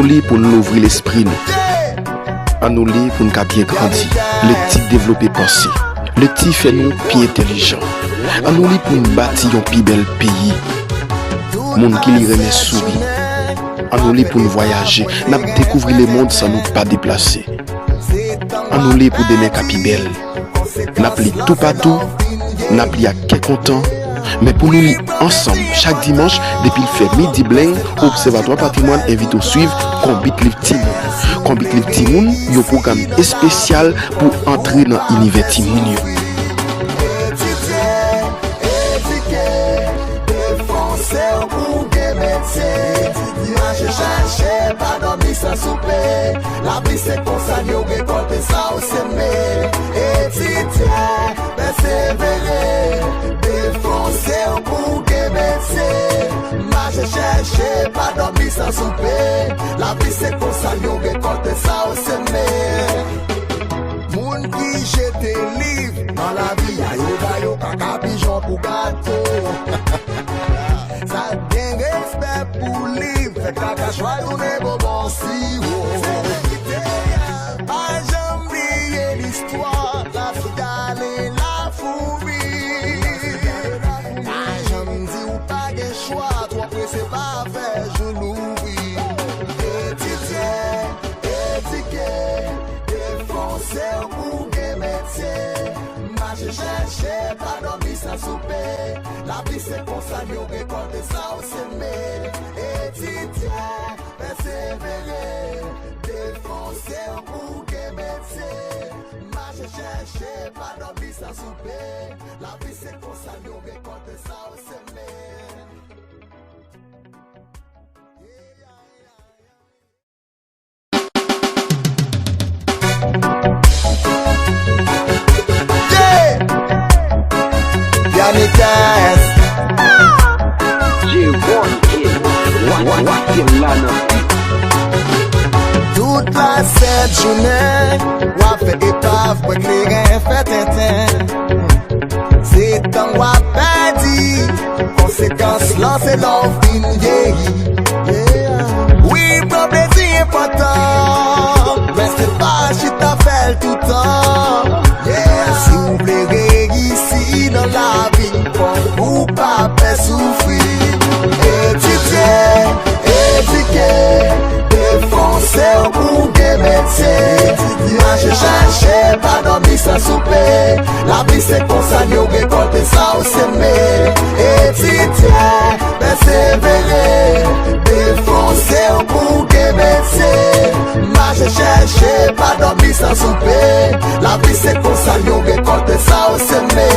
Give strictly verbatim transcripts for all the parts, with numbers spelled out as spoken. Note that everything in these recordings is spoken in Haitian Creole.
Li pou n louvri lespri nou. Ann nou li pou n ka byen grandi. Lekti devlope panse. Lekti fè nou pi entèlijan. Ann nou li pou n bati yon pi bèl peyi. Moun ki li renmen souri. Ann nou li pou n vwayaje. N ap dekouvri lemonn san nou pa deplase. Ann nou li pou demen ka pi bèl. N ap li toupatou, n ap li ak kè kontan, men pou nou li ansanm chak dimanch depi l fè midi blenng, Obsèvatwa Patrimwàn envite w swiv Konbit Liv Timoun. Konbit Liv Timoun, yon pwogram espesyal pou antre nan inivè timoun yo. Etidye, edike, defanse w pou w gen metye. Mache chèche, pa dòmi san soupe. Lavi se konsa l ye, w rekòlte sa w seme. Etidye, pèsevere, defanse w pou w gen metye. Mache chèche, pa dòmi san soupe. Lavi se konsa l ye, w rekòlte sa w seme. Moun ki jete liv nan lavi a, yo ba yo kaka pijon pou gato. Sa k gen respè pou liv, fè kaka chwa tounen bonbon siwo. Se verite a. Pa janm bliye listwa, lasigalen, lafoumi. Pa janm di w pa gen chwa, twò prese pa fè jou louvri. Etidye, edike, defanse w pou w gen metye. Mache chèche, pa dòmi san soupe. Lavi se konsa l ye, w rekòlte sa w seme. Etidye, pèsevere, defanse w pou w gen metye. Mache chèche, pa dòmi san soupe. Lavi se konsa l ye, w rekòlte sa w seme. Yeah! Yannick S. J one K. Wa, wa, wa, Tim Lana. Tout la sent jounen, w ap fè epav, bwè kleren, fè tenten. Se tan w ap pèdi, konsekans lan se lè w fin vyeyi. Wi, pran plezi enpòtan, men se pa chita fè l toutan. Si w vle reyisi nan lavi, fòk ou pa pè soufri. Etidye, edike, defanse w pou w gen metye. Mache chèche, pa dòmi san soupe. Lavi se konsa l ye, w rekòlte sa w seme. Etidye, pèsevere, defanse w pou w gen metye. Mache chèche, pa dòmi san soupe. Lavi se konsa l ye, w rekòlte sa w seme.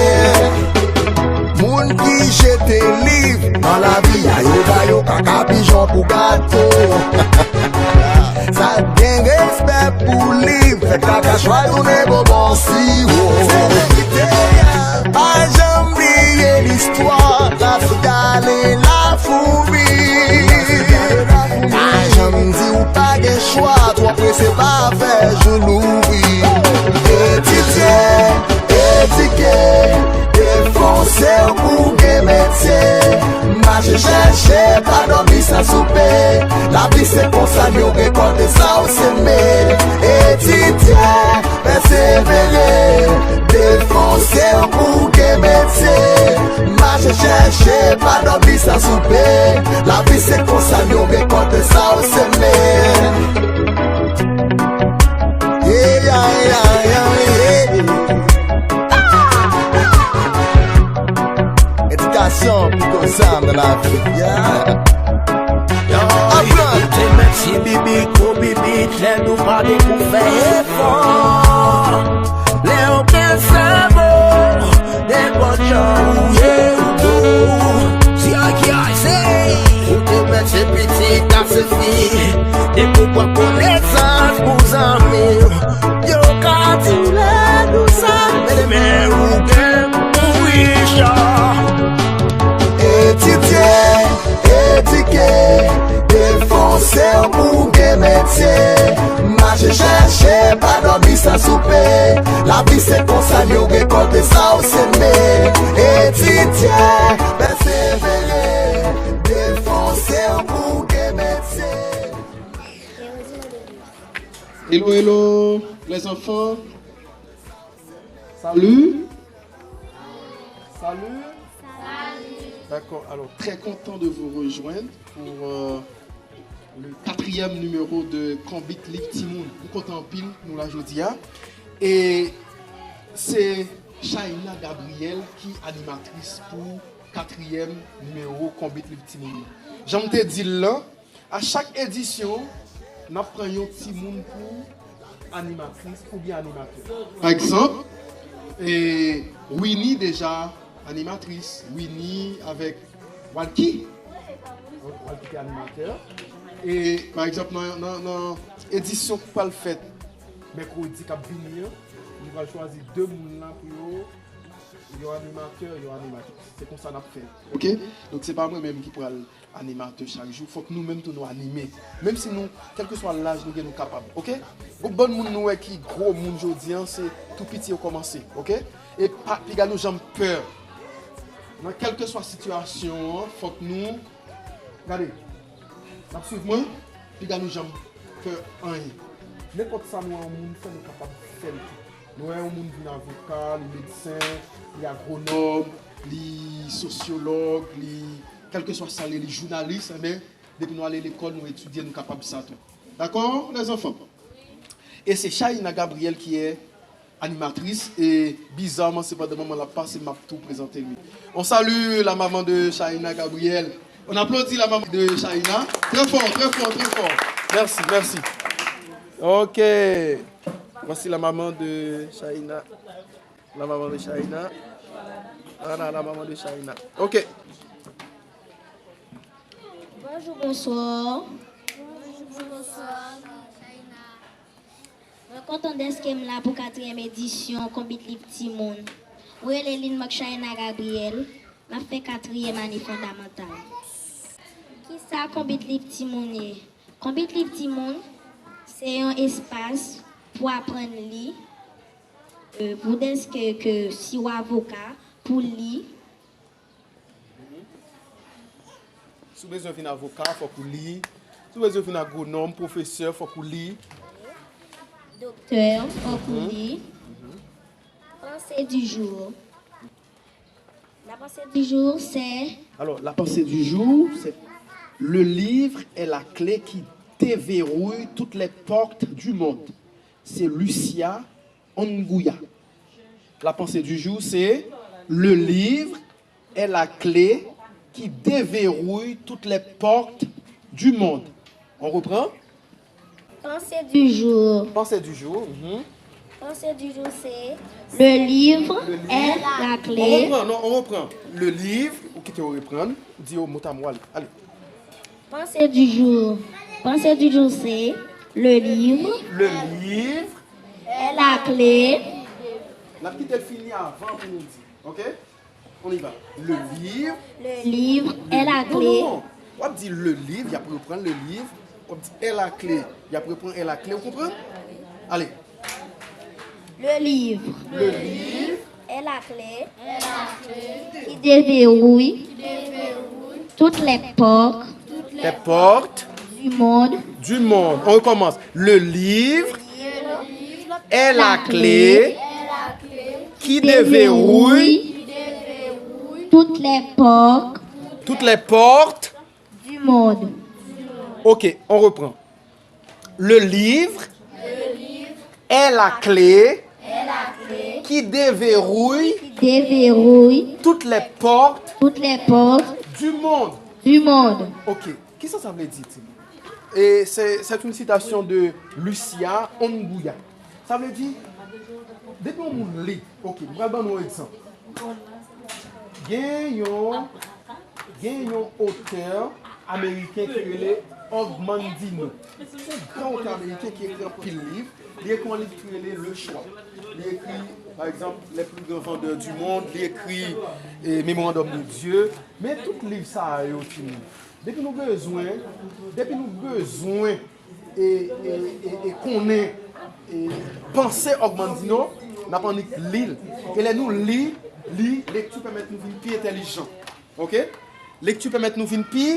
Moun ki jete liv nan lavi a, yo ba yo kaka pijon pou gato. Sa k gen respè pou liv, fè kaka chwa tounen bonbon siwo. Se verite a. Pa janm bliye listwa, lasigalen, lafoumi. Pa janm di w pa gen chwa, twò prese pa fè jou louvri. Etidye, edike, defanse w pou w gen metye. Mache chèche, pa dòmi san soupe. Lavi se konsa l ye, w rekòlte sa w seme. Etidye, pèsevere, defanse w pou w gen metye. Mache chèche, pa dòmi san soupe. Lavi se konsa l ye, w rekòlte sa w seme. Yeah, yeah, yeah, yeah, yeah. Edikasyon pito zam nan lavi. Yeah. Aprann. Ou te mèt si bibit, gwo bibit, lè nou pa gen pou fè efò. Lè w gen sèvo, nenpòt jan ou ye ou bon. Si ay ki ay se, ou te mèt se pitit ak se fi, depi w pran konesans pou zanmi w, yo ka di w lè nou sa, men demen ou gen pou richa. Etidye, edike, defanse w pou w gen metye. Mache chèche, pa dòmi san soupe. Lavi se konsa l ye, w rekòlte sa w seme. Etidye, pèsevere, defanse w pou w gen metye. Hello, hello, les enfants. Salut. Salut. D'accord, alors très content de vous rejoindre pour euh, le quatrième numéro de Konbit Liv Timoun. M kontan anpil nou la jodi a. E se Shaina Gabriel ki animatris pou katriyèm nimewo Konbit Liv Timoun nan. Jan m te di l lan, a chak edisyon, n ap pran yon timoun pou animatris oubyen animatè. Pa egzanp, e, Winnie deja animatris, Winnie avèk Walky. Walky te animatè. E, pa egzanp, nan, nan, nan edisyon k pral fèt mèkredi k ap vini an, nou pral chwazi de moun la pou yo, yon animatè, yon animatris. Se konsa n ap fè l. Oke? Donk, se pa mwen menm ki pral animatè chak jou. Fòk nou menm tou nou anime. Menm si nou, kèlkeswa laj nou gen, nou kapab. Oke? Gon bann moun nou wè ki gwo moun jodi an, se tou piti yo kòmanse. Oke? E pa, piga nou janm pè. Nan kèlkeswa sitiyasyon an, fòk nou, gade, n ap swiv mwen, piga nou janm pè anyen. Nenpòt sa nou wè yon moun fè, nou kapab fè l tou. Nou wè yon moun vin avoka, li medsen, li agwonòm, li sosyològ, li kèlkeswa sa l ye, li jounalis, enben, depi nou ale lekòl, nou etidye, nou kapab sa tou. Dakò, lèzanfan? E se Shaina Gabriel ki ye animatris, e bizarman, se pandan manman l ap pase, m ap tou prezante li. On salue la maman de Shaina Gabriel. On applaudit la maman de Shaina. Très fort, très fort, très fort. Merci, merci. Ok. Voici la maman de Shaina. La maman de Shaina. Voilà la maman de Shaina. Ok. Bonjou, bonswa. Mwen kontan dèske m la pou katriyèm edisyon Konbit Liv Timoun. Mwen rele Lynn Mark Shaina Gabriel. M ap fè katriyèm ane fondamantal. Kisa Konbit Liv Timoun ye? Konbit Liv Timoun se yon espas pou aprann li, e, pou dèske ke si w avoka, pou li. Si w bezwen vin avoka, fòk ou li. Si w bezwen vin agwonòm, pwofesè, fòk ou li. Doktè, fòk ou li. Pensée du jour. La pensée du jour, c'est... Alors, la pensée du jour, c'est: le livre est la clé qui déverrouille toutes les portes du monde. C'est Lucia Onguya. La pensée du jour, c'est: le livre est la clé qui déverrouille toutes les portes du monde. On reprend? Pensée du jour. Pensée du jour. Mhm. Pensée du jour, c'est: le livre est la clé. On reprend, non, on reprend. Le livre, ou kite yo reprann, di yo mot à mot, allez. Allez. Pensée du jour. Pensée du jour, c'est: le livre. Le livre. Est la clé. N ap kite l fini avan pou nou di. Ok? On y va. Le livre. Le livre est la clé. W ap di le livre, y ap reprann le livre. W ap di est la clé, y ap reprann est la clé. Ou konprann? Allez. Le livre. Le livre. Est la clé. Qui déverrouille. Toutes les portes. Les portes. Du monde. Du monde. On recommence. Le livre. Est la clé qui déverrouille toutes les portes. Toutes les portes. Du monde. Ok, on reprend. Le livre est la clé qui déverrouille Déverrouille toutes les portes toutes les portes du monde. Du monde. Ok, kisa sa vle di, timoun? E se, c'est une citation de Lucia Onguya. Sa vle di, depi yon moun li, ok, m pral ban nou yon egzanp. Gen yon, gen yon otè ameriken ki rele Og Mandino. Se yon gran otè ameriken ki ekri anpil liv. Li ekri yon liv ki rele Le Choix. Li ekri, pa egzanp, Les plus grands vendeurs du monde. Li ekri eh, Mémorandum de Dieu. Men tout liv sa yo, timoun. Depi nou bezwen, depi nou bezwen e, e, e, e konnen e, panse Og Mandino, n ap annik li l. E lè nou li, li, lekti pèmèt nou vin pi entèlijan. Ok? Lekti pèmèt nou vin pi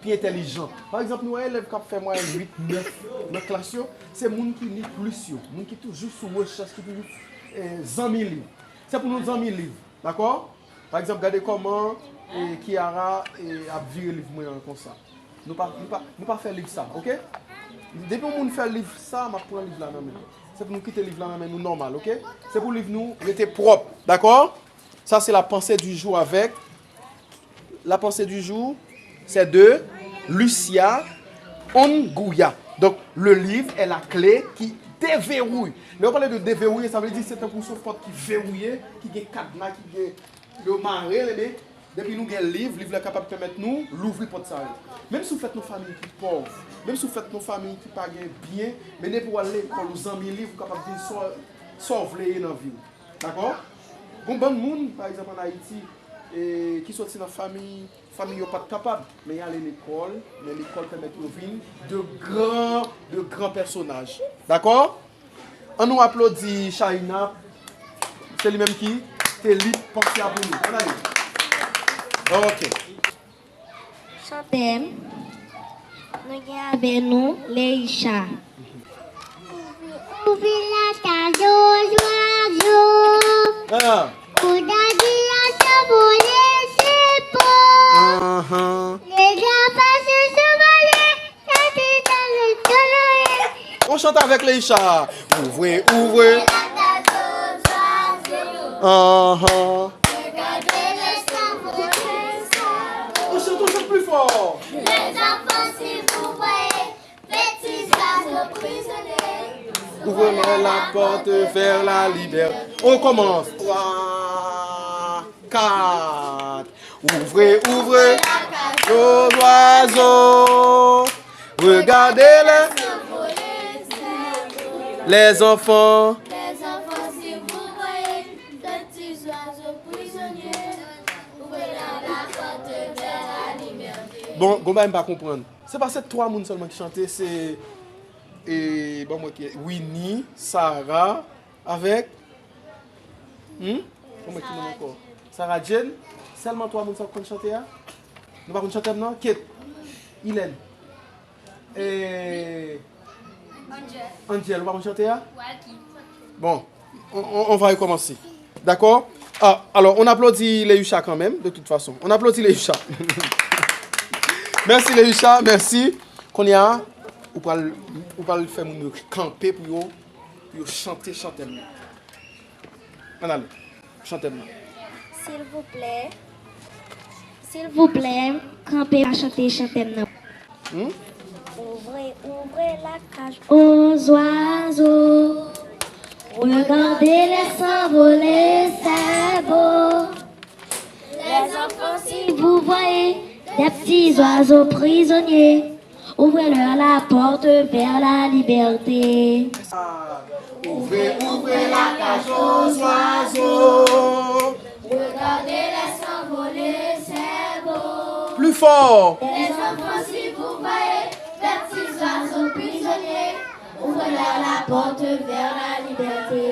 pi entèlijan. Pa egzanp, nou wè elèv k ap fè mwayèn uit, nèf nan klas yo, se moun ki li plis yo, moun ki toujou sou rechèch, ki toujou eh, zanmi liv. Se pou nou zanmi liv, dakò? Pa egzanp, gade kòman eh, Kiara eh, ap vire liv mwen an konsa. Nou pa, nou pa, nou pa fè liv sa, oke? Depi yon moun fè liv sa, m ap pran liv la nan men l. Se pou nou kite liv la nan men nou nòmal, oke? Se pou liv nou rete pwòp, dakò? Ça, c'est la pensée du jour avec. La pensée du jour, c'est de Lucia Onguya. Donc, le livre est la clé qui déverrouille. Lè yo pale de deverouye, sa vle di se tankou se yon pòt ki verouye, ki gen kadna, ki gen, yo mare l, ebyen, depi nou gen liv, liv la kapab pèmèt nou louvri pòt sa yo. Menm si w fèt nan fanmi ki pòv, menm si w fèt nan fanmi ki pa gen byen, men depi w al lekòl, ou zanmi liv, ou kapab vin sa w, sa w vle ye nan vi w. Dakò? Gon bann moun, pa egzanp, ann Ayiti, e, ki soti nan fanmi, fanmi yo pa t kapab, men y ale lekòl, men lekòl pèmèt yo vin de gran, de gran pèsonaj. Dakò? An nou aplodi Shaina, se li menm ki te li panse a pou nou. Ann ale. Ok. Chantè, nou gen avè nou Leisha. Ouvri lakay o zwazo. Ah. Pou gade lè s anvole se bon. Anhan. Lè zafè s anvole, tèt li nan le solèy. On chante avec Leisha. Ouvre, ouvre. Anhan. On chante, on chante plus fort. Les enfants, si vous voyez des petits oiseaux prisonniers, ouvrez-leur la porte vers la liberté. On commence. Trois, quatre. Ouvrez, ouvrez, o zwazo. Regardez les, les enfants. Les enfants, si vous voyez des petits oiseaux prisonniers, ouvrez-leur la porte vers la liberté. Bon, gon bagay m pa konprann. Se pa se twa moun sèlman ki chante, se, e, ban mwen ki, Winnie, Sarah, avèk, hmm? Ban mwen ki moun ankò? Sarah Jane. Sèlman twa moun sa k konn chante a? Nou pa konn chante m nan? Kate, Ilèn, e, Angel, ou pa konn chante a? Bon, on, on, on va recommencer. Dakò? Ah, alors, on applaudit Leisha quand même, de toute façon. On applaudit Leisha. Mèsi, Leisha, mèsi. Kounye a, ou pral, ou pral fè moun yo kanpe pou yo, pou yo chante chante m nan. Ann ale, chante m nan. Silvouplè, silvouplè, kanpe pa chante chante m nan. Hmm? Ouvrez, ouvrez la cage aux oiseaux. Regardez-les s'envoler, c'est beau. Les enfants, si vous voyez des petits oiseaux prisonniers, ouvrez-leur la porte vers la liberté. Ouvrez, ouvrez la cage aux oiseaux. Regardez-les s'envoler, c'est beau. Plus fort. Les enfants, si vous voyez des petits oiseaux prisonniers, ouvrez-leur la porte vers la liberté.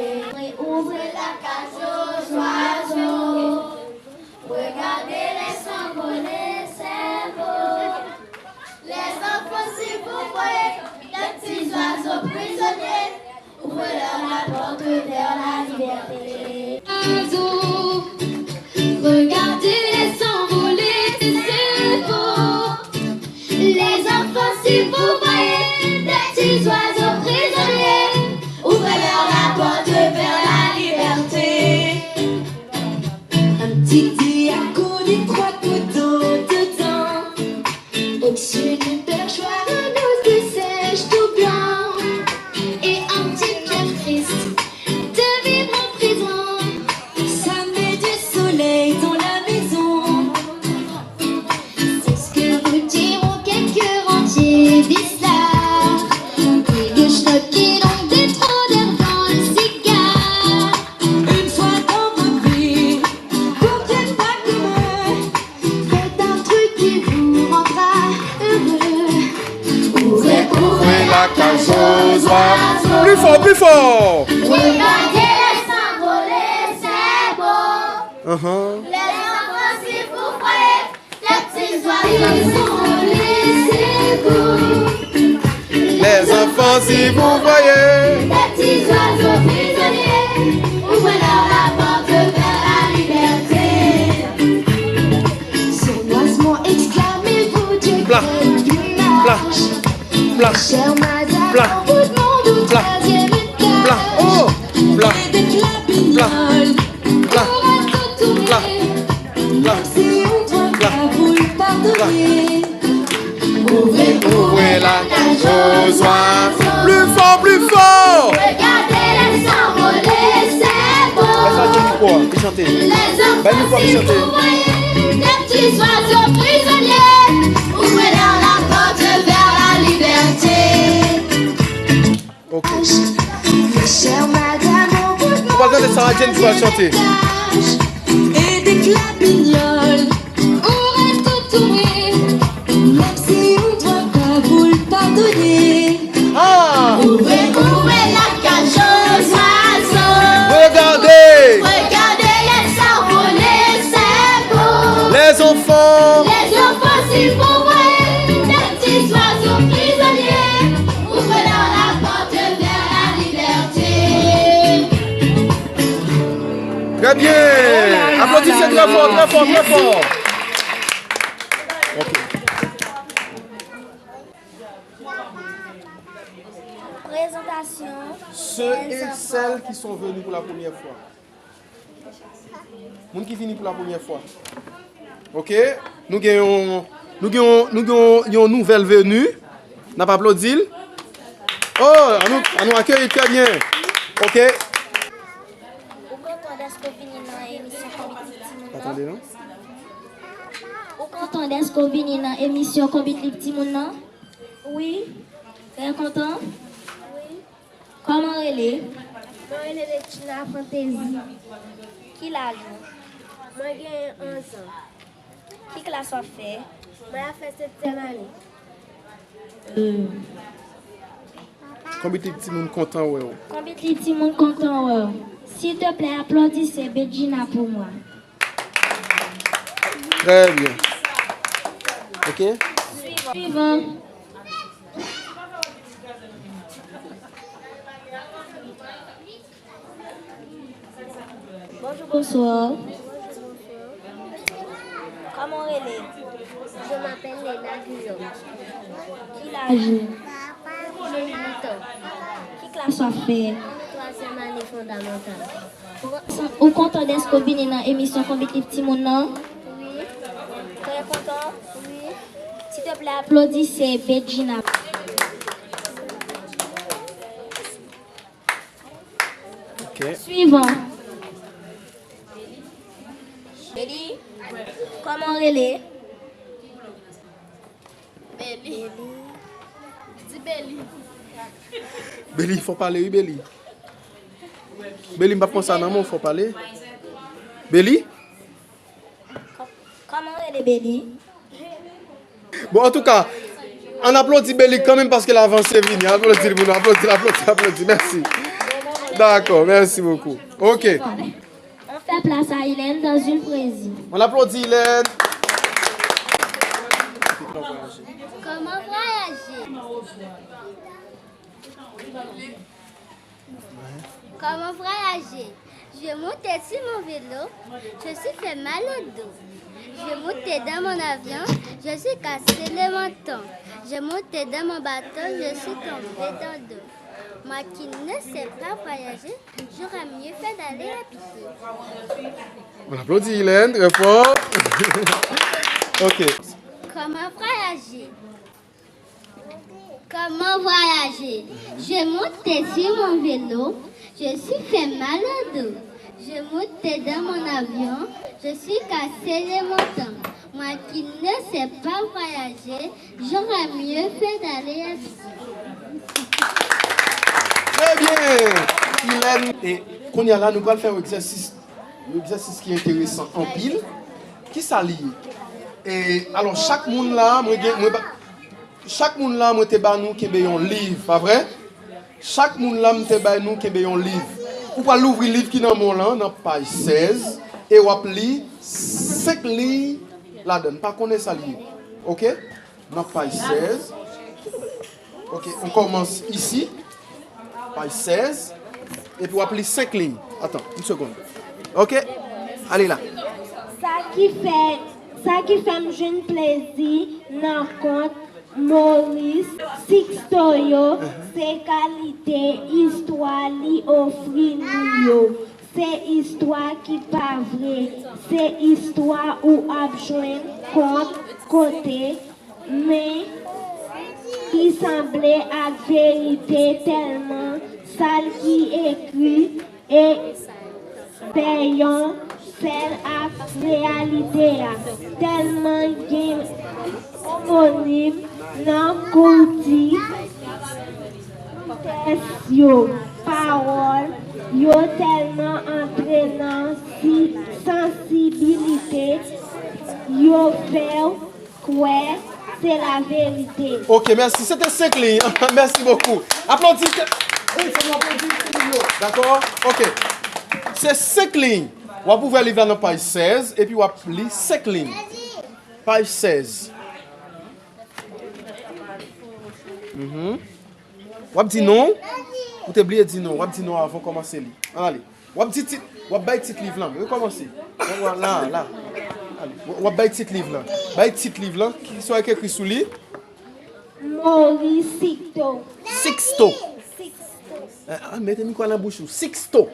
Ouvrez la cage aux oiseaux. Regardez-les s'envoler, c'est beau. Les enfants, si vous voyez des petits oiseaux prisonniers, ouvrez-leur la porte vers la liberté. Oiseaux, regardez-les s'envoler, c'est beau. Les enfants, si vous voyez des petits oiseaux prisonniers, ouvrez-leur la porte vers la liberté. Un petit diaconique, trois gouttes d'eau dedans. Au-dessus du perchoir, une housse de sèche tout blanc. Et un petit cœur triste de vivre en prison. Ça met du soleil dans la maison. C'est ce que vous diront quelques rentiers bizarres. Des guichenottes qui n'ont des trous d'air dans le cigare. Une fois dans votre vie, pour bien pas commun, faites un truc qui vous rendra heureux. Ouvrez, ouvrez la cage aux oiseaux. Plus fort, plus fort. Regardez-les s'envoler, c'est beau. Uh-huh. Les enfants, si vous voyez des petits oiseaux s'envoler, Les enfants, si vous voyez des petits oiseaux prisonniers, ouvrez-leur la porte vers la liberté. Sournoisement exclamez-vous, Dieu Pla. Pla. Pla. Chère madame, Pla. On vous demande au Pla. Troisième étage. Pla. Oh. Pla. Et des Pla. Pla. Pla. Pla. Pla. Pla. Ouvrez, ouvrez la cage aux oiseaux. Plus fort, plus fort. Regardez les envolées, c'est beau. Lè sa gen mikwo a, li chante. Bay mikwo a pou chante. Les enfants, si vous voyez des petits oiseaux prisonniers, ouvrez-leur la porte vers la liberté. Ok. Chère madame, on vous demande. Ou pral tande Sarah Jane ki pral chante. Et des clapignoles, on reste entouré, même si on doit pas vous le pardonner. Ah! Ouvrez, ouvrez la cage aux oiseaux. Regardez! Regardez les envolées, c'est beau. Les enfants! Les enfants, si vous voyez des petits oiseaux prisonniers, ouvrez-leur la porte vers la liberté. Très bien. Applaudissez très fort, très fort, très fort. Ok. Présentation. Ceux et celles qui sont venus pour la première fois. Moun ki vini pou la premyè fwa. Ok. Nou gen yon, nou gen yon, nou gen yon, yon nouvèl veni. N ap aplodi l. Oh, annou, annou akeyi l trè byen. Ok. Ou kontan dèske w vini nan emisyon Konbit Li Timoun nan? Pa tande, non? Ou kontan dèske w vini nan emisyon Konbit Li Timoun nan? Wi. Trè kontan? Wi. Kòman w rele? Mwen rele Regina Fantasy. Ki laj ou? Mwen gen onz an. Ki klas w ap fè? Mwen ap fè setyèm ane. Hmm. Konbit Li Timoun kontan wè w. Konbit Li Timoun kontan wè w. S'il te plaît, applaudissez Bedjina pour moi. Très bien. Ok. Suivant. Bonjour, bonsoir. Kòman w rele? Je m'appelle Lena Guillaume. Ki laj ou? Huit ans. Ki klas w ap fè? Twazyèm ane fondamantal. Ou kontan dèske w vini nan emisyon Konbit Li Timoun nan? Wi. Trè kontan? Wi. S'il te plaît, applaudissez Bedjina. Ok. Suivant. Beli, kòman w rele? Beli. Di Beli. Beli, fò pale, wi, Beli. Beli, m p ap pran sa nan men w, fò pale. Beli? Kò-, kòman w rele, Beli? Bon, antouka, ann aplodi Beli kanmenm paske l avanse vini. Aplodi l pou nou, aplodi l, aplodi l, aplodi. Mèsi. Dakò, mèsi bokou. Ok. On fait place à Hélène dans une poésie. On applaudit Hélène. Kòman vwayaje? Comment voyager? Je monte sur mon vélo, je suis fait mal au dos. Je monte dans mon avion, je suis cassé le menton. Je monte dans mon bateau, je suis tombé dans l'eau. Moi qui ne sais pas voyager, j'aurais mieux fait d'aller à pied. On applaudit Hélène, très fort. Ok. Comment voyager? Comment voyager? Je monte sur mon vélo, je suis fait mal au dos. Je monte dans mon avion, je suis cassé le menton. Moi qui ne sais pas voyager, j'aurais mieux fait d'aller à pied. Très bien, Hélène. E kounye a la, nou pral fè yon egzèsis, yon egzèsis ki enteresan anpil. Kisa li ye? E, alò, chak moun la, mwen gen, mwen ba, chak moun la, mwen te ba nou kenbe yon liv, pa vre? Chak moun la, m te bay nou kenbe yon liv. Ou pral louvri liv ki nan men w lan, nan paj sèz, e w ap li senk liy ladan l. M pa konnen sa l ye. Ok? Nan paj sèz. Ok, on kòmans isi. Paj sèz. Epi w ap li senk liy. Atan, yon segonn. Ok? Ale la. Sa ki fè, sa ki fè m jwenn plezi nan kont Maurice Sixto yo, se kalite istwa li ofri nou yo. Se istwa ki pa vre. Se istwa ou ap jwenn kont kote, men ki sanble ak verite tèlman sal ki ekri e fè yon sèl ak reyalite a. Tèlman gen omonim nan kouti tès yo, pawòl yo tèlman antre nan si, sansibilite yo fè w kwè se laverite. Ok, mèsi. Se te senk liy. Mèsi bokou. Aplodi. Wi, fò nou aplodi ti moun yo. Dakò? Ok. Se senk liy. W ap ouvè liv la nan paj sèz, epi w ap li senk liy. Paj sèz. Mhm. W ap di non. Ou te bliye di non. W ap di non avan w kòmanse li. Ann ale. W ap di tit, w ap bay tit liv lan. Rekòmanse. W ap, la, la. Ale. W ap bay tit liv lan. Bay tit liv lan. Ki sa ki ekri sou li? Maurice Sixto. Sixto. Sixto. Eh, ah, mete mikwo a nan bouch ou. Sixto.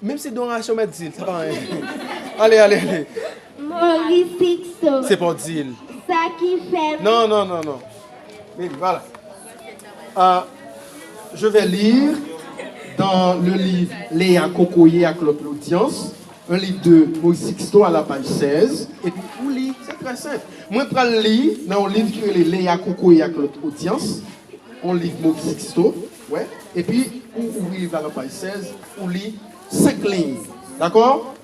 Menm si don rache w mèt di l, sa pa anyen. Ale, ale, ale. Maurice Sixto. Se pa w di l. Sa ki fè m. Non, non, non, non. Mete, voilà. Ah, je vais lire dans le livre Léa Kokoye ak lòt lodyans, un livre de Maurice Sixto à la page seize, epi ou li, se trè senp. Mwen pral li nan yon liv ki rele Léa Kokoye ak lòt odyans, yon liv Maurice Sixto, wè, epi ou ouvri liv la nan paj sèz, ou li senk liy, dakò?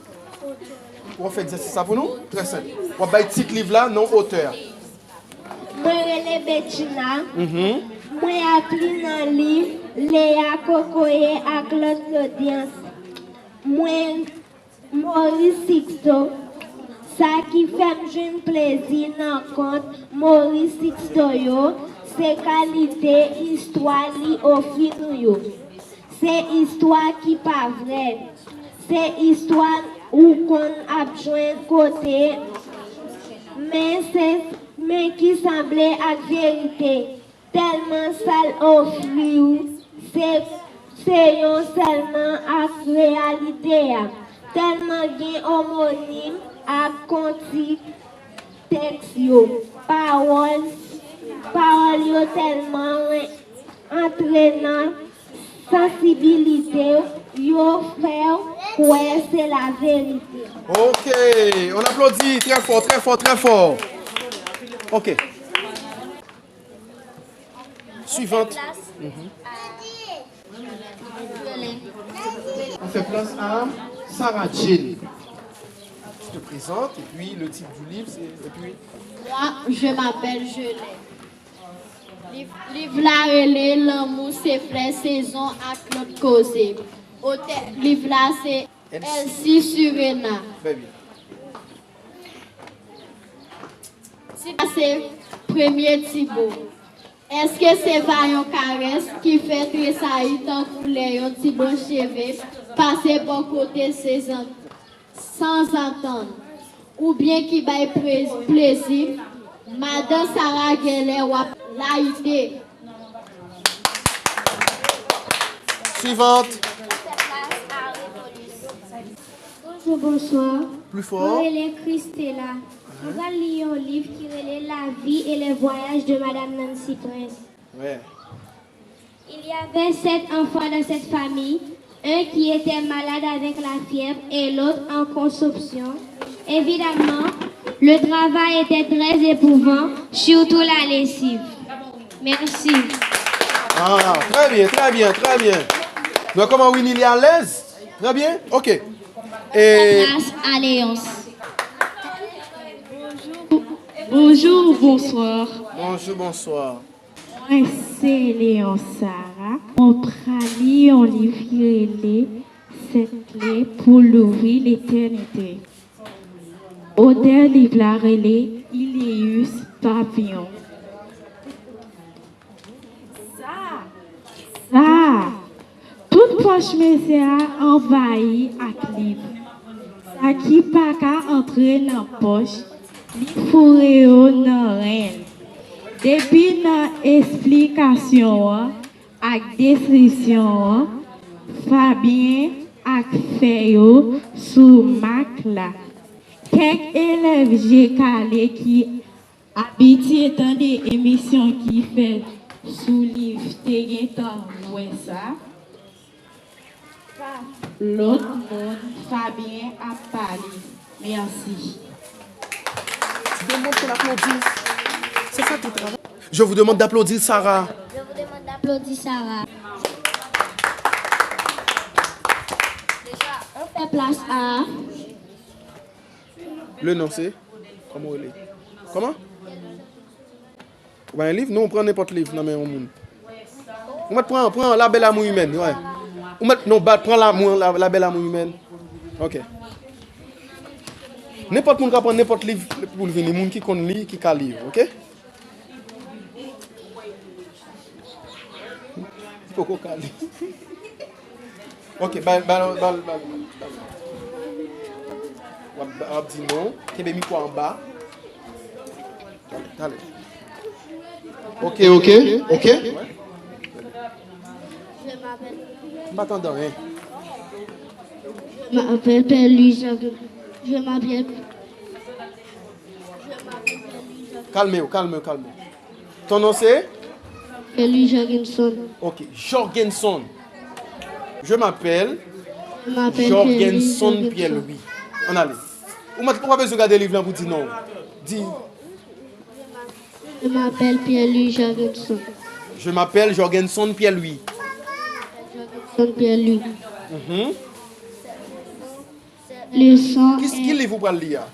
W ap fè egzèsis la pou nou? Trè senp. W ap bay tit liv la, non otè a. Mwen rele Betchina. Mhm. Mwen ap li nan liv Léa Kokoye ak lòt lodyans. Mwen Maurice Sixto. Sa ki fè m jwenn plezi nan kont Maurice Sixto yo, se kalite istwa li ofri nou yo. Se istwa ki pa vrè. Se istwa ou konn ap jwenn kote, men se, men ki sanble ak verite. Tèlman sa l ofri w, se, se yon sèlman ak reyalite a. Tèlman gen omonim ak konti tèks yo. Pawòl, pawòl yo tèlman ren-, antre nan sansibilite w, yo fè w kwè se laverite. Ok, on applaudit très fort, très fort, très fort. Ok. Suivante. Mhm. On fait place à Sarah Jane. Tu te présentes et puis le titre du livre, c'est, et puis... Moi, je m'appelle Gelin. Liv, liv la rele Lanmou se flè sezon ak lòt koze. Otè liv la se Elsie Surena. Très bien. Tit la se Premye Ti Bo. Èske se pa yon karès ki fè tresayi tankou lè yon ti branch cheve pase bò kote sezon? Sanzantann, oubyen ki bay pre-, plezi, madan Sara genlè w ap layite. Suivante. Bonjou, bonswa. Pli fò. Mwen rele Christella. Mwen pral li yon liv ki rele La vie et les voyages de Madame Nancy Prince. Wè. Il y avait sept enfants dans cette famille, un qui était malade avec la fièvre et l'autre en consomption. Évidemment, le travail était très éprouvant, surtout la lessive. Merci. Ah, très bien, très bien, très bien. Nou wè kòman Winnie li alèz? Très bien, ok. E... Classe Alliance. Bonjou, bonswa. Bonjou, bonswa. Mwen se Leon Sara. Mwen pral li yon liv ki rele Sèt kle pou louvri letènite. Otè liv la rele Il Léus Papillon. Sa! Sa! Tout pòch mesye a anvayi ak liv. Sa ki pa ka antre nan pòch, li foure yo nan ren l. Depi nan esplikasyon an ak deskripsyon an, Fabien ak fè yo sou mak la. Kèk elèv je kale ki abitye tande emisyon ki fèt sou liv te gentan wè sa. Pa lòt moun Fabien ap pale. Mèsi. Je vous demande d'applaudir Sarah. Je vous demande d'applaudir Sarah. On fait place à Le non se? Kòman w rele? Kòman? Ou pa gen liv? Non, pran nenpòt liv nan men yon moun. Ou mèt pran, pran La Belle Amour Humaine, wè. Ou mèt, non, ba, pran L'amour, la, La Belle Amour Humaine. Ok. Nenpòt moun ka pran nenpòt liv pou l vini. Moun ki konn li, ki ka li yo, ok? Li poko ka li. Ok, ba l, ba l, ba l, ba l, ba l. W ap, w ap di non. Kenbe mikwo a anba. Talè, talè. Ok, ok, ok. M pa tande anyen. Je m'appelle Père Louis Jacques. Je m'appelle Kalme w, kalme w, kalme w. Ton non se? Père Louis Jorgenson. Ok, Jorgenson. Je m'appelle Je m'appelle Père Louis Jorgenson Jorgenson. Pierre-Louis. Ann ale. Ou mèt, ou pa bezwen gade liv lan pou di non. Di Je m'appelle Pierre-Louis Jorgenson. Je m'appelle Jorgenson Pierre-Louis. Jorgenson Pierre-Louis. Mhm. Leson Ki, ki liv ou pral li a?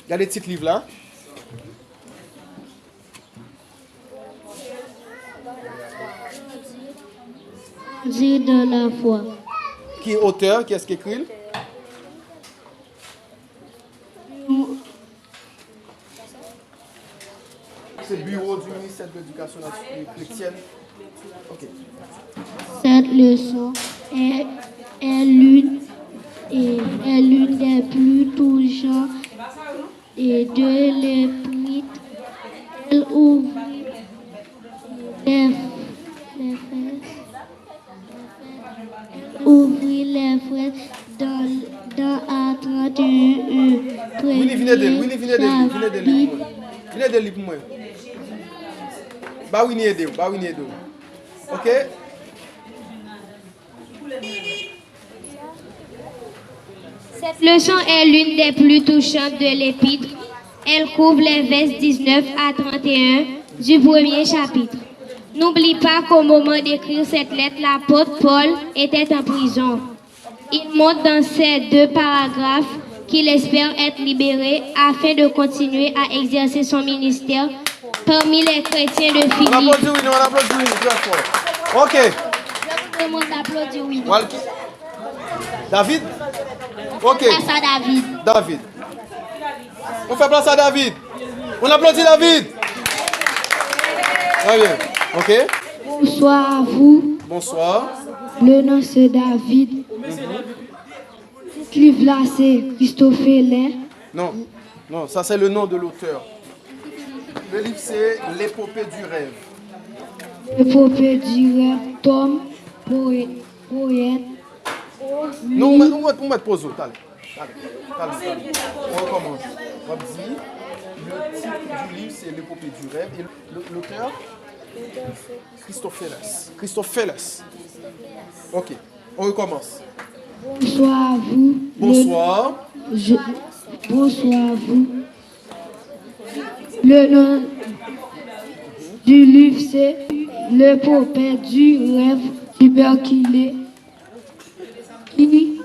Gade tit liv la. Grandir dans la foi. Ki otè? Kiyès ki ekri l? C'est Bureau du ministère de l'Éducation nationale chrétienne. Ok. Cette leçon est, est l'une, est, est l'une des plus touchantes et de l'Esprit. Elle ouvrit les, les, Ouvri lè frèt dan, dan a trant e en, Winnie, vin ede l, Winnie, vin ede l, vin ede l pou mwen. Vin ede l pou mwen. Ba Winnie ede w, ba Winnie ede w. Ok? Cette leçon est l'une des plus touchantes de l'épître. Elle couvre les versets dix-neuf à trente et un du premier chapitre. N'oublie pas qu'au moment d'écrire cette lettre, l'apôtre Paul était en prison. Il montre dans ces deux paragraphes qu'il espère être libéré afin de continuer à exercer son ministère parmi les chrétiens de Philippe. On applaudit Winnie, on applaudit Winnie, très fort. Ok. Je vous demande d'applaudir Winnie. Walki. David? Ok. Place à David. David. On fait place à David. On applaudit David. Très bien. Ok. Bonsoir à vous. Bonsoir. Le nom c'est David. Tit liv la se Christophèle. Non, non, ça c'est le nom de l'auteur. Le livre c'est L'épopée du rêve. L'épopée du rêve, tome, poète, poète. Non, ou mèt, ou mèt, ou mèt poze w, talè. Talè, talè, talè. On recommence. W ap di, le titre du livre c'est L'épopée du rêve et le, l'auteur? Christophèle. Christophèle. Ok. On recommence. Bonsoir à vous. Bonsoir. Le, je, bonsoir à vous. Le nom du livre, c'est L'épopée du rêve tuberculeux. Qui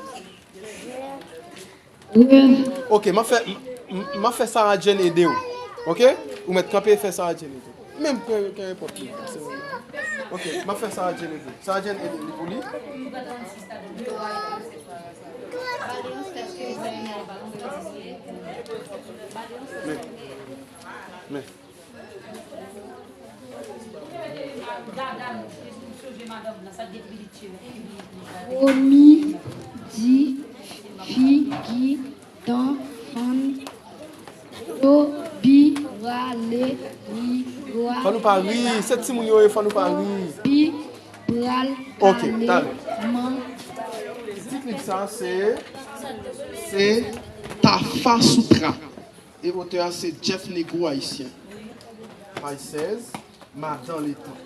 Ok, m ap fè, m, m, m ap fè Sarah Jane ede w. Ok? Ou mèt kanpe e fè Sarah Jane ede w. Menm ke, ke nenpòt li. Ok, m ap fè Sarah Jane ede w. Sarah Jane ede li pou li. Men. Men. Figi tan fann yo bi rale ri wa. Fò nou pa ri, se timoun yo ye, fò nou pa ri. Bi pral Ok, ale talè. Man. Ti klip sa se se Tafa Soutra. E otè a se Jeff Negro Ayisyen. Paj sèz. Madan letan.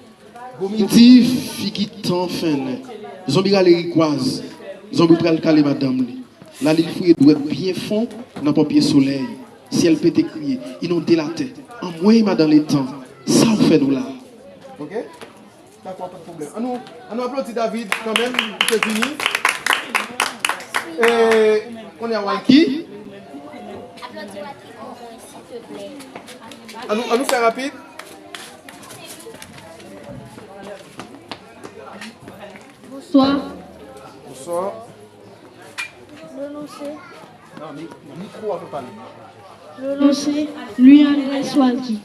Gwo midi, figi tan fennen. Zonbi rale rikwaz. Zonbi pral kale madanm li. Lalin fouye dwèt byen fon nan pòpye solèy. Syèl pete kriye, inonde latè. Anmwey madan letan, sa w fè nou la? Ok? Dakò, pa de pwoblèm. Annou, annou aplodi David kanmenm, li te vini. E, kounye a Walky. Annou, annou fè rapid. Bonswa. Bonswa. Le non se. Non, mi- nan mikwo a pou pale. Le non se Louis Andrès Walky.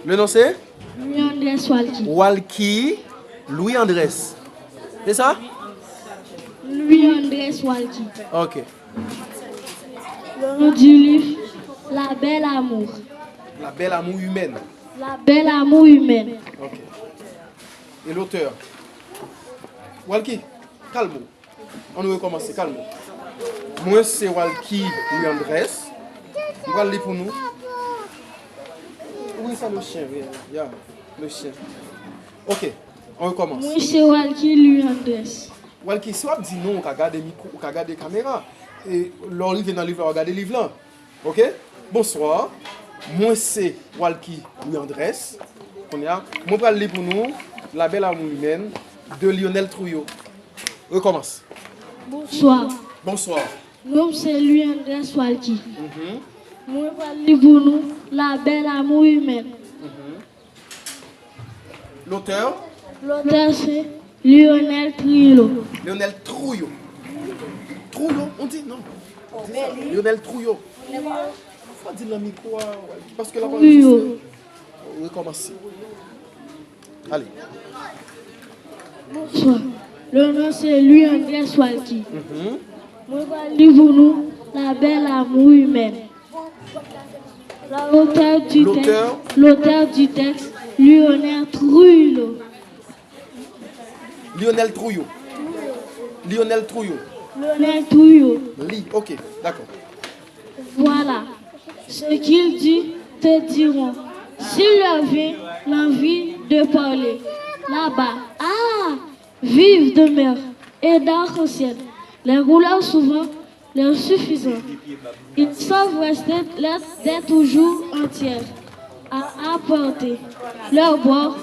Le non se Louis Andrès Walky. Walky Louis Andrès. Se sa? Louis Andrès Walky. Ok. Le nom du livre, La Belle Amour. La Belle Amour Humaine. La Belle Amour Humaine. Ok. E lotè? Walky, kalme w. Ann nou rekòmanse, kalme w. Mwen se Walky Louis Andrès. M pral li pou nou. Wi, sa le chien, wi. Ya, le chien. Ok, ann rekòmanse. Mwen se Walky Louis Andrès. Walky, si w ap di non, ou ka gade mikwo, ou ka gade kamera. E lè w rive nan liv la, w a gade liv lan. Ok? Bonswa. Mwen se Walky Louis Andrès. Kounye a, mwen pral li pou nou La Belle Amour Humaine de Lionel Trouillot. Rekòmanse. Bonswa. Bonswa. Non m se Louis Andrès Walky. Mhm, Mwen pral li pou nou La Belle Amour Humaine. mhm. Lotè? Lotè se Lionel Trujillo. Lionel Trouillot. Trouillot, on dit non. Lionel Trouillot. Fò di l nan mikwo a, paske l ap Trujillo. Rekòmanse. Ale. Bonswa. Le non se Louis Andrès Walky. Mhm. Mwen pral li pou nou La Belle Amour Humaine. L'auteur du L'auteur. Texte, l'auteur du texte, Lionel Trujillo. Lionel Trouillot. Lionel Trujillo. Lionel Trujillo. Li, ok, dakò. Voilà ce qu'ils di- te diront. S'il leur vient l'envie de parler, là-bas, ah, vivent de mer et d'arc-en-ciel. Les couleurs souvent leur suffisant. Ils savent rester là dès toujours entiers à apporter leur bord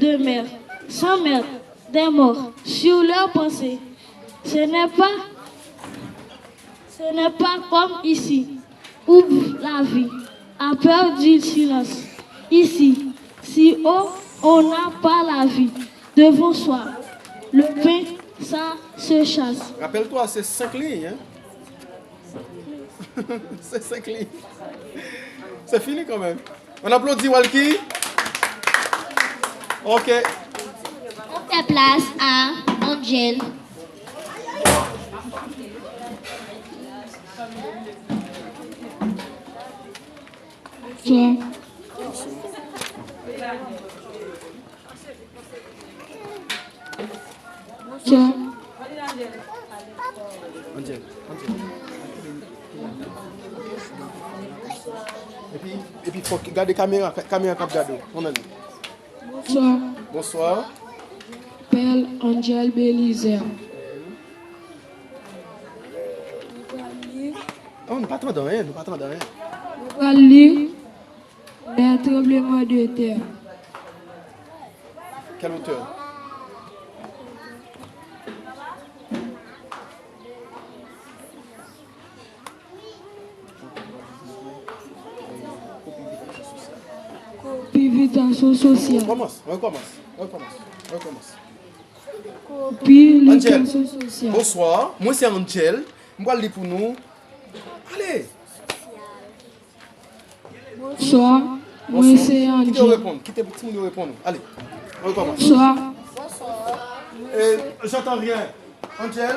de mer, sans mettre des mots sur leurs pensées. Ce n'est pas, ce n'est pas comme ici, où la vie a peur du silence. Ici, si haut, on n'a pas la vie devant soi. Le pain, ça se chasse. Rapèl twa, se senk liy, hein? Se senk liy. Se fini kanmenm. On aplodi Walky. Ok. On fè plas a Angel. Bonswa. Bonswa. Angel, Angel. Epi, epi fòk gade kamera, ka- kamera k ap gade w. Ann ale. Bonswa. Bonswa. Pèl Angel Belizaire. Oh, nou pa tande anyen, nou pa tande anyen. Mwen pral li Les tremblements de terre. Quel auteur? Pivitasyon sosyal. Rekòmanse, rekòmanse, rekòmanse, rekòmanse. Pivitasyon sosyal. Bonswa, mwen se Angel. M pral li pou nou. Ale. Bonswa. Mwen se Angel. Kite yo reponn. Kite timoun yo reponn. Ale, on recommence. Bonsoir. Eh, j'entends rien. Angel,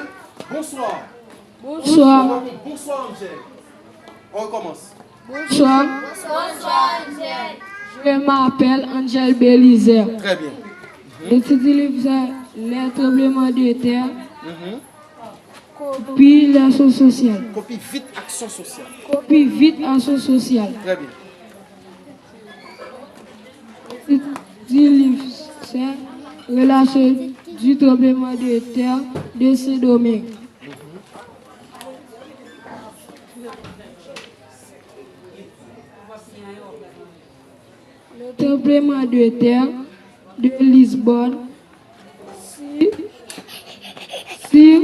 bonsoir. Bonsoir. Bonsoir, Angel. On recommence. Bonsoir. Bonsoir, Angel. Je m'appelle Angel Belizaire. Très bien. Le titre du livre, c'est Les tremblements de terre. Mhm. Kopi aksyon sosyal. Kopi vit aksyon sosyal. Kopi vit aksyon sosyal. Très bien. Tit du livre, c'est Relation du tremblement de terre de Saint-Domingue. Le tremblement de terre de Lisbonne sur, sur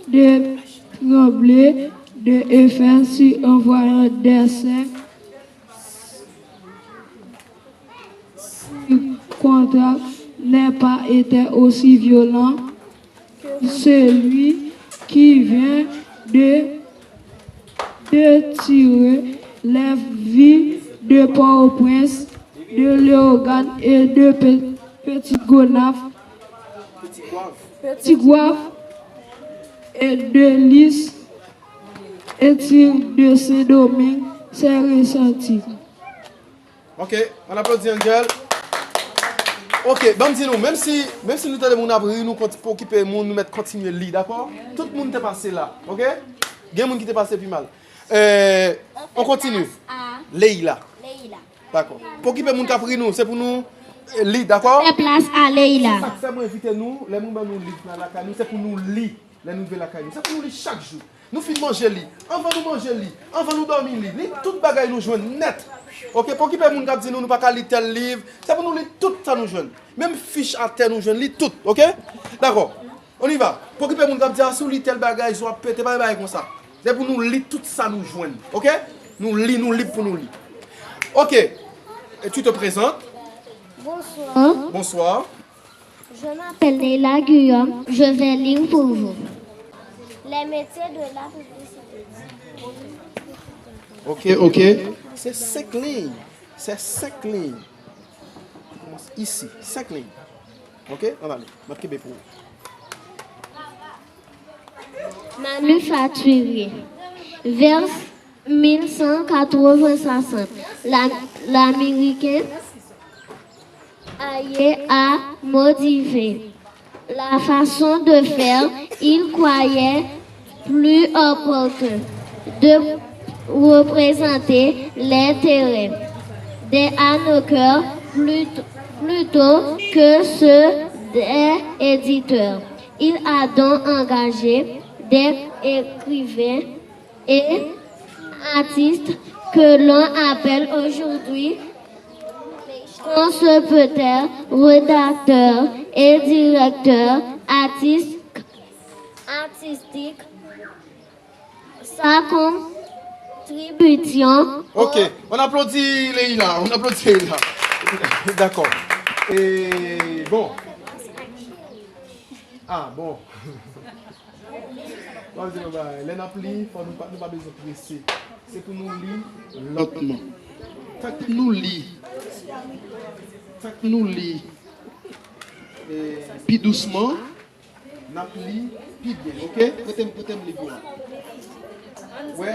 de trembler de effet sur envoyant des cinq contrat n'est pas été aussi violent que celui qui vient de, de tirer les villes de Port-au-Prince, de Léogâne et de Pe-, Petit Gonaïves, Petit Goâve et de Lis et de Saint-Domingue, c'est ressenti. Ok, on applaudit Angel. Ok, ban m di nou, menm si, menm si nou tande moun ap ri, nou kont-, pa okipe moun, nou mèt kontinye li, dakò? Tout moun te pase la, ok? Gen moun ki te pase pi mal. Eh, on continue. Leila. Dakò. Pa okipe moun k ap ri nou, se pou nou, eh, li, dakò? Fè plas a Leila. Se sa k fè mwen envite nou, lè mwen ban nou liv la lakay nou, se pou nou li. Lè nou rive lakay nou, se pou nou li chak jou. Nou fin manje li, anvan nou manje li, anvan nou dòmi li, li tout bagay nou jwenn nèt. Ok, pa okipe moun k ap di nou nou pa ka li tèl liv, se pou nou li tout sa nou jwenn. Menm fich atè nou jwenn li tout, ok? Dakò. On y va. Pa okipe moun k ap di a si w li tèl bagay, zo ap pete, pa gen bagay konsa. Se pou nou li tout sa nou jwenn, ok? Nou li, nou lib pou nou li. Ok. Et tu te présentes? Bonsoir. Bonsoir. Je m'appelle Neila Guillaume, je vais lire pour vous. Les métiers de la publicité. Ok, ok. Se senk liy. Se senk liy. Kòmanse isi. Senk liy. Ok, ann ale. M ap kenbe pou ou. Manufacturier. Vers mille cent quatre-vingts soixante, la, l'Américain Aye a modifié la façon de faire. Il croyait plus opportun de représenter l'intérêt des annonceurs plut-, plutôt que ceux des éditeurs. Il a donc engagé des écrivains et artistes que l'on appelle aujourd'hui concepteurs, rédacteurs et directeurs artis-, artistiques. Sa contribution. Ok, on applaudit Leila, on applaudit Leila. Dakò. E bon. Ah, bon. M ap di nou bagay. Lè n ap li, fò nou pa, nou pa bezwen prese. Se pou nou li lantman. Tank nou li, tank nou li, eh, pi dousman, n ap li pi byen, ok? Prete m, prete m liv la. Wè,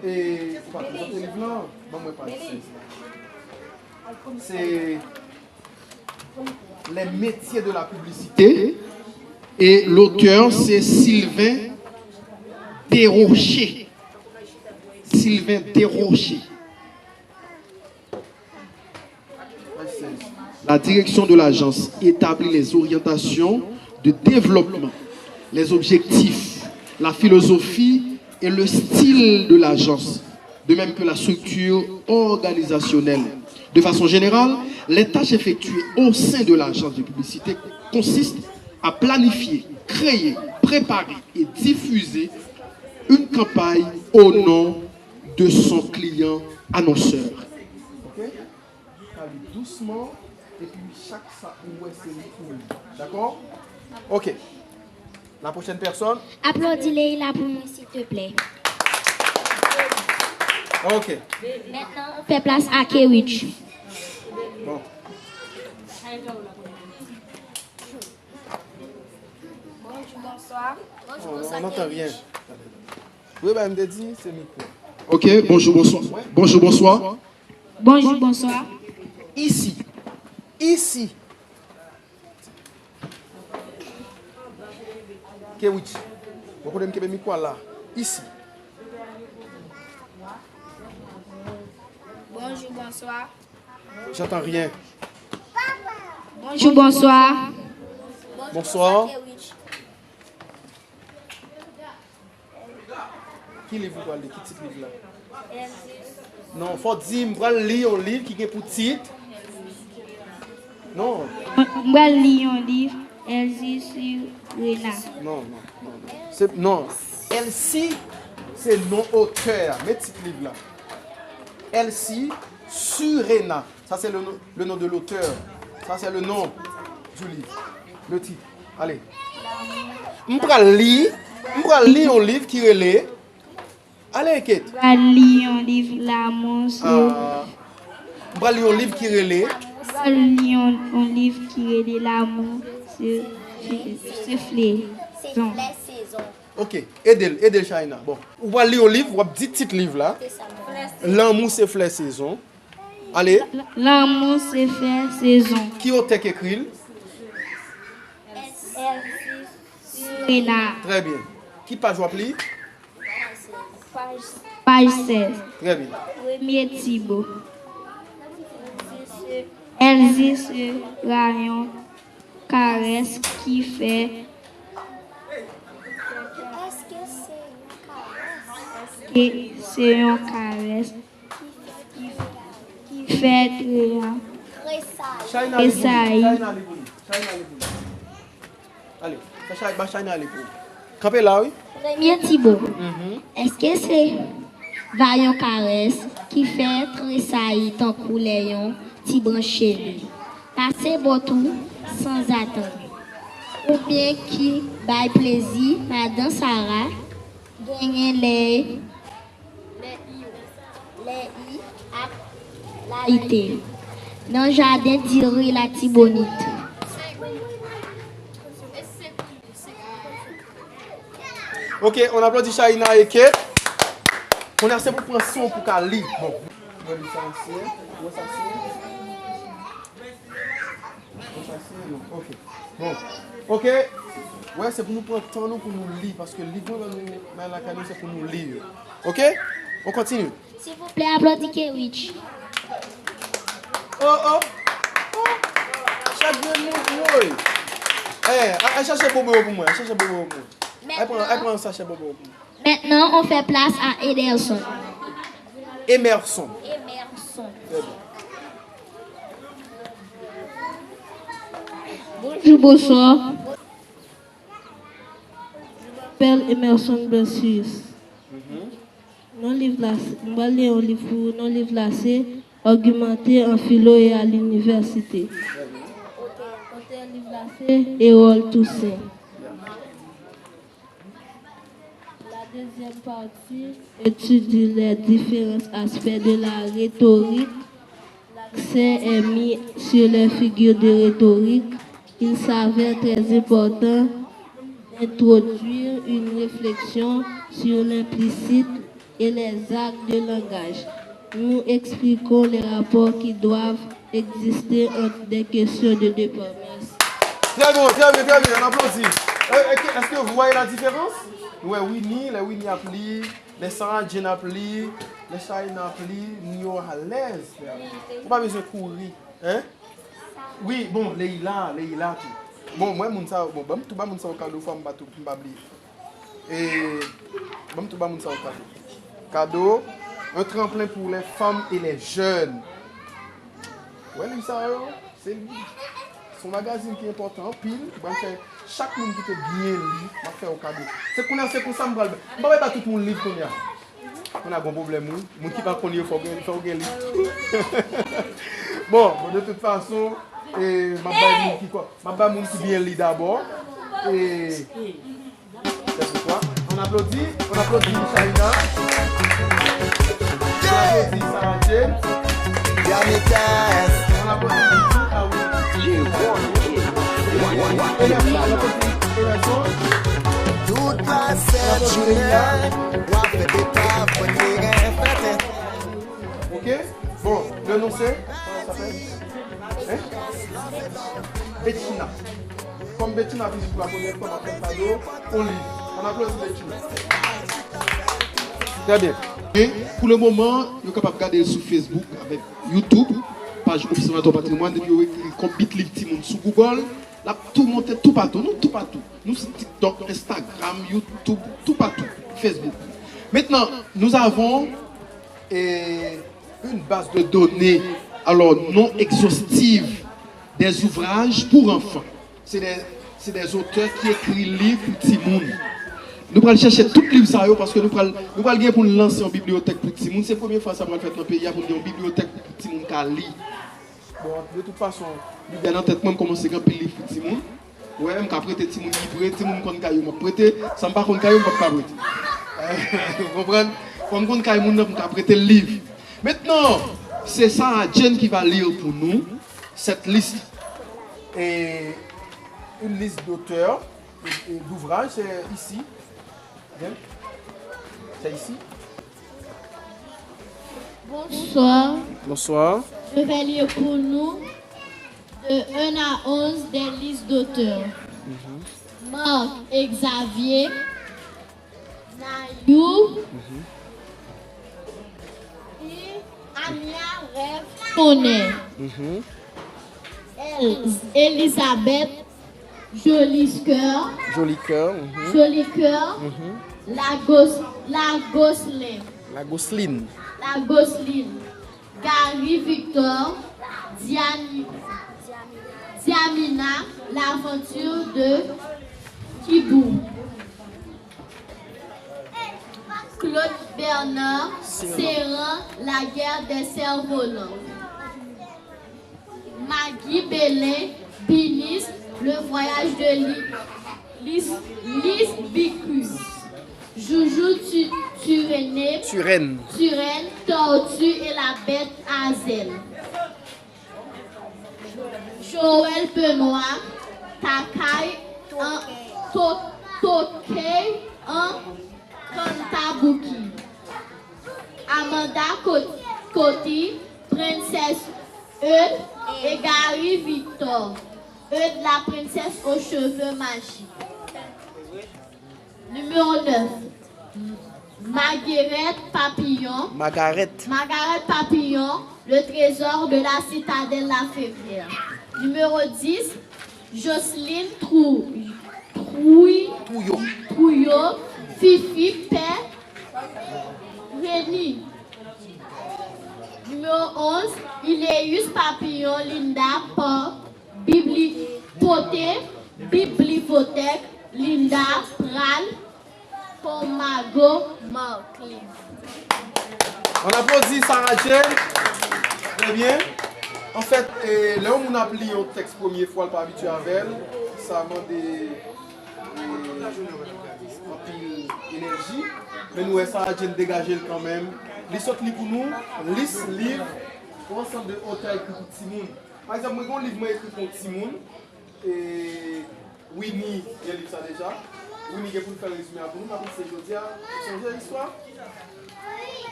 eh, ou pa prezante liv la? Ban mwen paj sèz la. Se Les métiers de la publicité. Et l'auteur, c'est Sylvain Desrochers. Sylvain Desrochers. La direction de l'agence établit les orientations de développement, les objectifs, la philosophie et le style de l'agence, de même que la structure organisationnelle. De façon générale, les tâches effectuées au sein de l'agence de publicité consistent à planifier, créer, préparer et diffuser une campagne au nom de son client annonceur. Ok? Ka li dousman, epi chak sa ou wè se li ou li. Dakò? Ok. La prochaine personne. Aplodi Leila pou mwen, silteplè. Ok. Maintenant, on fait place à Kerich. Bon. Bonjou, bonswa. On n'entend rien. Wi, ba m te di, se mikwo. Ok, bonjou, bonswa. Bonjou, bonswa. Bonjou, bonswa. Isi. Isi. Kewich. Bon, kote m kenbe mikwo a la. Isi. Bonjou, bonswa. J'entends rien. Bonjou, bonswa. Bonswa. Ki liv ou pral li? Ki tit liv la? Non, fò di m pral li yon liv ki gen pou tit. Non. M pral li yon liv, Elsie Surena. Non, non, non, non. Se, non. Elsie, se non otè a. Men tit liv la. Elsie Surena. Ça, c'est le, nom- le nom de l'auteur. Ça, c'est le nom du livre. Le titre. Allez. M pral li, m pral li yon liv ki rele. Ale, Kate. M pral li yon liv, Lanmou se. Ah, m pral li yon liv ki rele. M pral li yon, yon liv ki rele Lanmou se, se flezon. Ok, ede l, ede l, Shaina. Bon, ou pral li yon liv, w ap di tit liv la. Lanmou se flè sezon. Ale. Lanmou se flè sezon. Ki otè k ekri l? Surena. Trè byen. Ki paj w ap li? Paj sèz. Trè byen. Premye ti bo. Elsie se rayon karès ki fè. Èske se yon karès? Èske se yon karès ki fè treyan Shaina li pou li. Shaina li pou li. Shaina li pou li. Ale, fè Shay, ba Shaina li pou li. Kanpe la, wi. Premye ti bo. Èske se va yon karès ki fè tresayi tankou lè yon ti branch cheve pase bò tou sanzatann? Oubyen ki bay plezi madan Sara genyen lè lè i ap layite nan jaden diri Latibonit? Ok, on applaudit Shaina e Kate. Kounye a se pou pran son pou ka li. Bon. Wè li sa se, wè sa se. Wè sa se, non. Ok. Bon. Ok. Wè, se pou nou pran tan nou pou nou li, paske liv mwen ban nou nan lakay nou, se pou nou li yo. Ok? On continue. Silvouplè, aplodi Kewich. Oh, oh, oh. Chak grenn moun, woy. Eh, al chache bobo yo pou mwen, al chache bobo yo pou mwen. Al pran, al pran sachè bobo yo pou mwen. Maintenant, on fait place à Ederson. Emerson. Emerson. Bonjou, bonswa. Je m'appelle Emerson Blasius. Non liv la, m pral li yon liv pou non liv la se Argumenter en philo et à l'université. Otè liv la se Erol Toussaint. La deuxième partie étudie les différents aspects de la rhétorique. L'accent est mis sur les figures de rhétorique. Il s'avère très important d'introduire une réflexion sur l'implicite et les actes de langage. Nous expliquons les rapports qui doivent exister entre des questions de départ. Merci. Très bon, très bien, très bien, on applaudit. Euh, est-ce que vous voyez la différence? Wè, Winnie, lè Winnie ap li, lè Sarah Jane ap li, lè Shaina ap li, nou alèz, frè. Ou pa bezwen kouri, hein? Wi, bon, Leila, Leila tou. Bon, mwen, moun sa yo, bon, ban m tou ba moun sa yo kado, fò m pa tou, m pa bliye. E, ban m tou ba moun sa yo kado. Kado, un tremplin pour les femmes et les jeunes. Wè, liv sa yo, se liv. Se yon magazin ki enpòtan anpil. Ban m fè chak moun ki te byen li, m ap fè yo kado. Se kounye a, se konsa m pral. M pa bay ba tout moun liv kounye a. Kounye a gon pwoblèm, wi. Moun ki pa konn yo, fò gen, fò gen li. Bon, bon, de tout fason, e, m ap bay moun ki kò-, m ap bay moun ki byen li dabò. E, c'est pourquoi on applaudit, on applaudit Shaina. On applaudit Sarah Jane. Tout pase chimen, w ap fè etap, mwen te gen fèt. Ok? Bon, le nom c'est, comment ça s'appelle? Hein? Bettina. Comme Bettina, visite la première fois, mwen fè kado, on livre. On applaudit Bettina. Très bien. E pou le moman, yo kapab gade l sou Facebook avèk YouTube, paj Obsèvatwa Patrimwàn, depi yo ekri Konbit Liv Timoun sou Google, l ap tou monte toupatou. Nou toupatou. Nou sou TikTok, Instagram, YouTube, toupatou. Facebook. Maintenant, nous avons, eh, une base de données, alors non exhaustive, des ouvrages pour enfants. Se de, se de otè ki ekri liv pou timoun. Nou pral chèche tout liv sa yo paske nou pral, nou pral gen pou n lanse yon bibliyotèk pou timoun. Se premye fwa sa pral fèt nan peyi a pou n gen yon bibliyotèk pou timoun ka li. Bon, de tout fason, lide a nan tèt mwen, m kòmanse gen anpil liv pou timoun. Ou wè, m ka prete timoun liv vre, timoun m konn kay yo, m ap prete, sa m pa konn kay yo, m p ap ka prete. Ou konprann? Fò m konn kay moun nan pou m ka prete l liv. Maintenant, c'est Sarah Jane qui va lire pour nous cette liste. Et une liste d'auteurs et, et d'ouvrages, c'est ici. Bien. C'est ici. Bonsoir. Bonsoir. Je vais lire pour nous de un à onze des listes d'auteurs. Marc Xavier, Nayou, et Ania Rêve Tonnerre. El-, Elisabeth, Joli Cœur, Joli Cœur, mhm. Joli Cœur, mhm. Lagos-, Lagoslin, Lagoslin, Lagoslin, Gary Victor, Diani-, Diamina, L'aventure de Kibou. Claude Bernard, Serran, La guerre des cerfs-volants. Maggie Bellin, Binis, Le voyage de Li-, Lis-, Lisbicus. Joujou Tu-, Turenne, Turenne. Turenne, Tortue et la bête à ailes. Joël Benoît, Takay an To-, Tokay an Kantabouki. Amanda Co-, Coty, Princesse Eudes et Gary Victor, Eudes la princesse aux cheveux magiques. Numéro neuf, Margaret Papillon. Margaret. Margaret Papillon, Le trésor de la citadelle La Févrière. Numéro dix, Jocelyne Trou-, Trouy-, Trouillot. Trouillot, Fifi Pè Reni. Numéro onze, Iléus Papillon, Linda Port, Bibli-, Poté, Bibliothèque, Linda Pral, Pon Mago, Marklin. On applaudit Sarah Jane. Très bien. Anfèt, eh, lè yon moun ap li yon tèks premye fwa, l pa abitye avè l, sa mande, eh, anpil enèji. Men nou wè Sarah Jane degaje l kanmenm. Li sot li pou nou lis liv, yon ansanm de otè ekri pou timoun. Pa egzanp, mwen gen yon liv mwen ekri pou yon timoun. E Winnie gen liv sa deja. Winnie gen pou l fè rezime a pou nou. M ap eseye jodi a. Ou sonje istwa?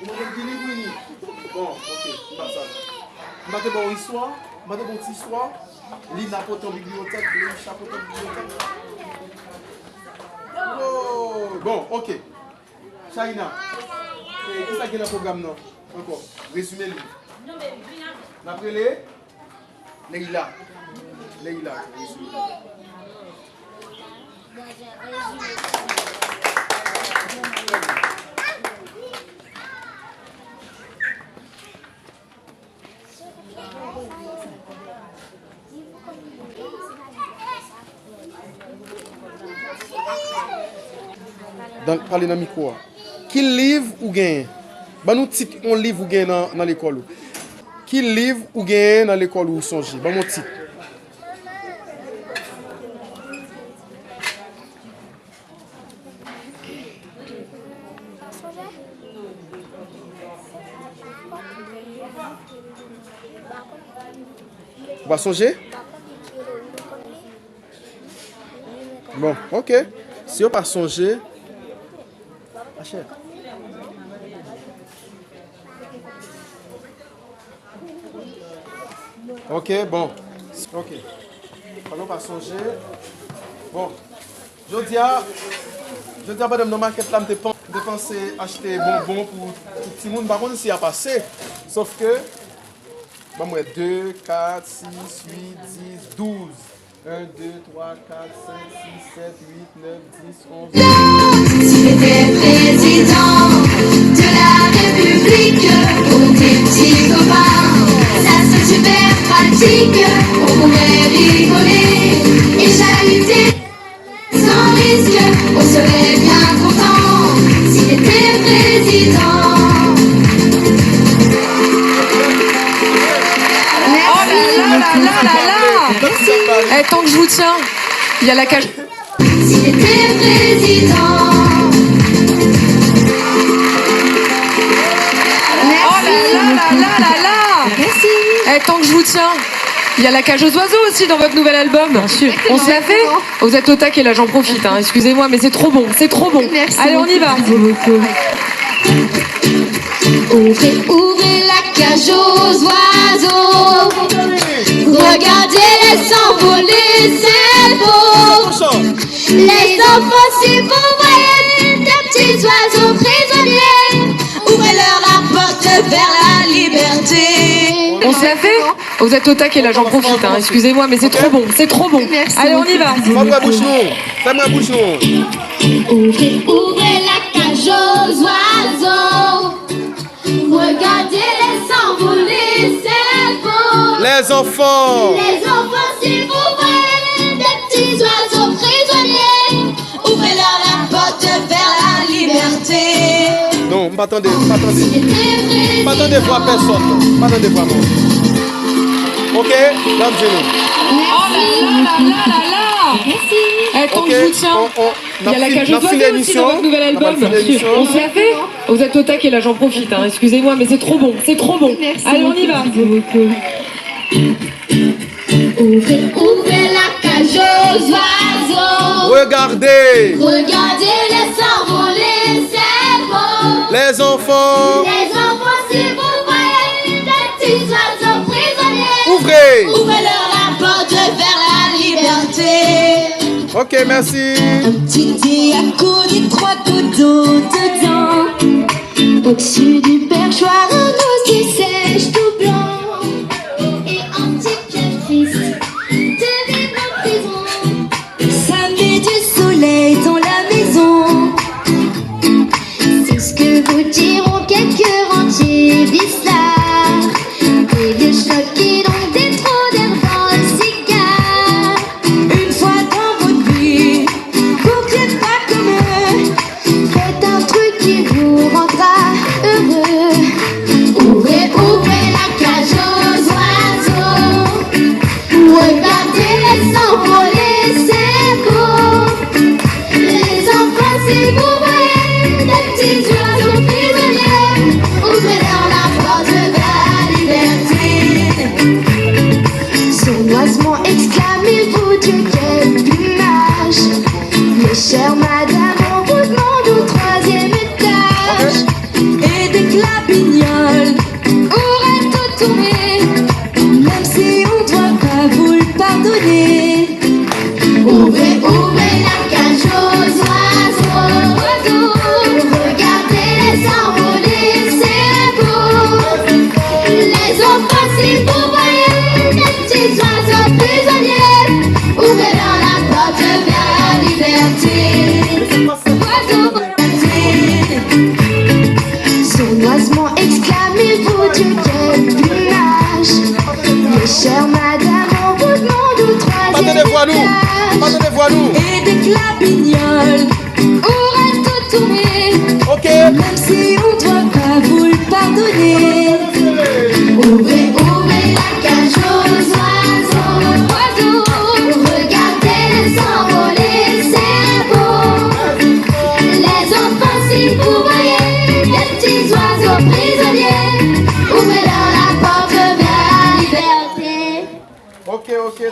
Ou mande m ki liv, Winnie? Bon, ok, m pa sa. M pa te ba w istwa. M pa te ba w ti istwa. Li nan pote yon bibliyotèk. Li nan pote yon bibliyotèk. Oh, bon, ok. Shaina, eh, kisa gen nan pwogram nan ankò? Rezime li. N ap rele Leila. Leila, rezime. Donk, pale nan mikwo a. Ki liv ou genyen? Ban nou tit yon liv ou genyen nan, nan lekòl ou. Ki liv ou genyen nan lekòl ou, ou sonje? Ban m yon tit. Ou pa sonje? Bon, ok. Si yo pa sonje, machè. Ok, bon. Ok. Pandan w pa sonje. Bon. Jodi a, jodi a pandan m nan makèt la, m te pan-, m te panse achte bonbon pou tout timoun. M pa konn si y ap ase. Sof ke, ban m wè, de, kat, sis, uit, dis, douz. En, de, twa, kat, senk, sis, sèt, uit, nèf, dis, onz. Si t'étais président de la République, pour tes petits copains, ça serait super pratique. On pourrait rigoler et chahuter sans risque. On serait bien content si t'étais président. Oh là là là là là là. Eh, tant que je vous tiens, il y a la cage. Si t'étais président. Oh là là là là là là. Eh, tant que je vous tiens, il y a la cage aux oiseaux aussi dans votre nouvel album. Bien sûr. On se la fait. Vous êtes au taquet là, j'en profite, hein. Excusez-moi, mais c'est trop bon, c'est trop bon. Allez, on y va. Ouvrez, ouvrez la cage aux oiseaux. Regardez-les s'envoler, c'est beau. Les enfants, si vous voyez de petits oiseaux prisonniers, ouvrez-leur la porte vers la liberté. On se la fait ? Vous êtes au taquet là, j'en profite, hein. Excusez-moi, mais c'est trop bon, c'est trop bon. Allez, on y va. Fèm wè bouch nou. Fèm wè bouch nou. Ouvrez, ouvrez la cage aux oiseaux. Regardez-les s'envoler, c'est beau. Les enfants. Les enfants, si vous voyez des petits oiseaux prisonniers, ouvrez-leur la porte vers la liberté. Non, m pa tande, m pa tande. M pa tande vwa pèsòn. M pa tande vwa moun. Ok, n ap di nou. Oh là là là là là. Eh, tant que je vous tiens, il y a la cage aux oiseaux aussi dans votre nouvel album. On se la fait ? Vous êtes au taquet là, j'en profite, hein. Excusez-moi, mais c'est trop bon, c'est trop bon. Allez, on y va. Ouvrez, ouvrez la cage aux oiseaux. Regardez. Regardez-les s'envoler, c'est beau. Les enfants. Les enfants, si vous voyez des petits oiseaux prisonniers, Ouvrez. Ouvrez-leur la porte vers la liberté. Ok, merci. Un petit dé à côté, trois gouttes d'eau dedans. Au-dessus du perchoir, un osier sèche tout blanc. Et un petit piège triste de vivre en prison. Ça met du soleil dans la maison. C'est ce que vous diront quelques rentiers bizarres. Des vieux schnockis qui n'ont des trous d'air dans le cigare. Une fois dans votre vie, vous faites pas comme eux. Faites un truc qui vous rendra heureux. Ouvrez, ouvrez la cage aux oiseaux. Regardez-les s'envoler, c'est beau. Les enfants, si vous voyez des petits oiseaux prisonniers, ouvrez-leur la porte de la liberté. Sournoisement exclamez-vous, Dieu, quel plumage. Mes chères madames, on vous demande au troisième étage.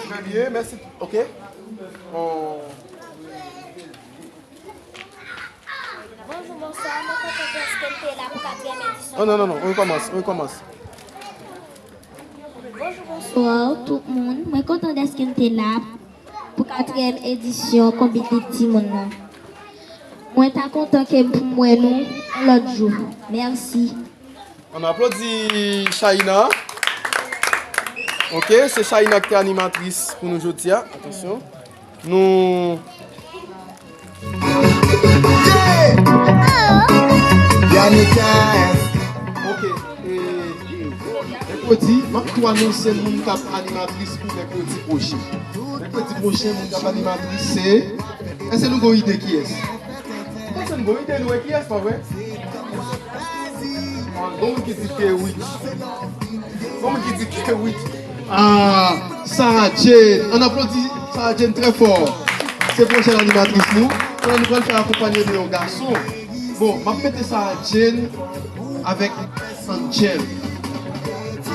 Trè byen, mèsi. Ok. On- Bonjou, bonswa, mwen kontan dèske m te la pou katriyèm edisyon. Oh, non, non, non, on recommence, on recommence. Bonjou, bonswa, tout moun. Mwen kontan dèske m te la pou katriyèm edisyon Konbit Liv Timoun nan. Mwen ta kontan ke m pou m wè nou yon lòt jou. Mèsi. On aplodi Shaina. Ok, se Shaina ki te animatris pou nou jodi a. Atansyon. Nou. Yanika. Ok, e, mèkredi, m ap tou anonse moun k ap animatris pou mèkredi pwochen. Mèkredi pwochen, moun k ap animatris se. Èske nou gon ide kiyès? Pèsonn gon ide, nou wè kiyès, pa vre? Bon, gon moun ki di ke wi. Gon moun ki di ke wi. Ah, Sarah Jane. Ann aplodi Sarah Jane trè fò. Se pwochèn animatris nou. Kounye a nou pral fè akonpanye de yon gason. Bon, m ap mete Sarah Jane avèk Angel.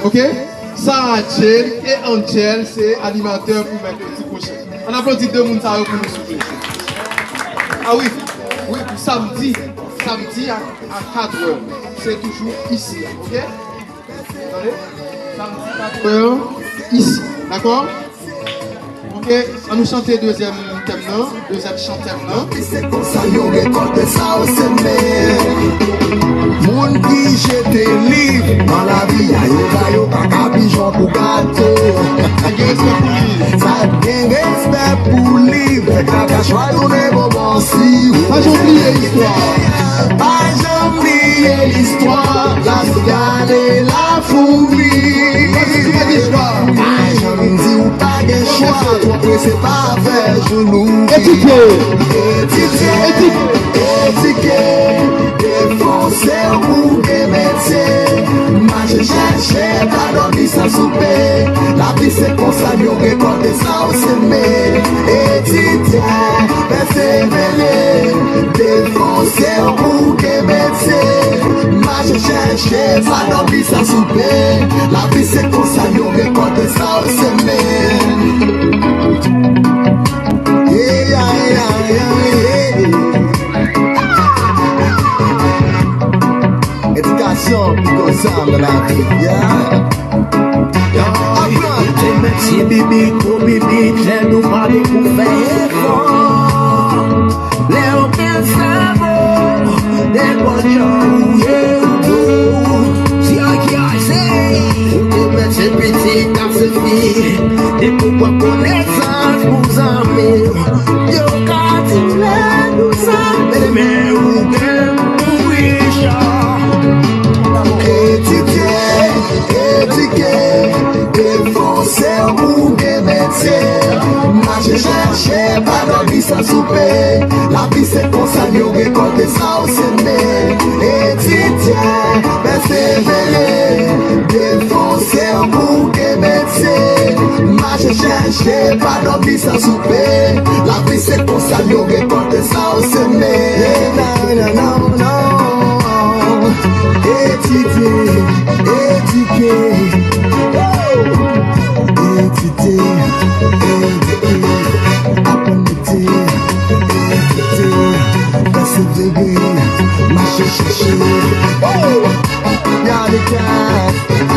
Ok? Sarah Jane e Angel se animatè pou mèkredi pwochen. Ann aplodi de moun sa yo pou nou, souple. Ah wi, wi, pou samdi, samdi a, a katrè. Se toujou isi a, ok? Tande? Samdi katrè, isi. Dakò? Ok, ann nou chante dezyèm tèm nan, dezyèm chan tèm nan. Se konsa yo rekòlte sa yo seme. Moun ki jete liv nan lavi a, yo ba yo kaka pijon pou gato. Gen respè pou liv. Sa gen respè pou liv, fè kaka chwa tounen bonbon si ou. Pa janm bliye istwa. Pa janm bliye listwa, la sigale la foumi. Pa janm di ou pa gen chwa, twò prese pa fè jounou. Etidye. Etidye. Etidye. Defonse w pou gen metye. Mache chèche, pa dòmi san soupe. Lavi se konsa, yo rekòlte sa w seme. Etidye, pèsevere. Defonse w pou gen metye. Mache chèche, pa dòmi san soupe. Lavi se konsa, yo rekòlte sa w seme. Yeah, yeah, yeah, yeah, yeah. Edikasyon pi gwo zam nan lavi, yeah. Aprann. Ti bibit pou bibit, lè nou pale pou fè efò. Lè w gen sèvo, nenpòt jan ou ye ou bon. Si an ki ase, ou te mèt se pitit ak se fi, depi w pran konesans pou zanmi w, yo ka di w lè nou sa, men ou gen pou richa. Etidye, edike, defonse w pou gen metye. Mache chèche, pa dòmi san soupe. Lavi se konsa, yo rekòlte sa w seme. Etidye, pèsevere, defonse w pou gen metye. Mache chèche, pa dòmi san soupe. Lavi se konsa, yo rekòlte sa w seme. Etidye, edike, etidye, edike, aprann medite, medite, pèsevere, mache chèche. Gade kè.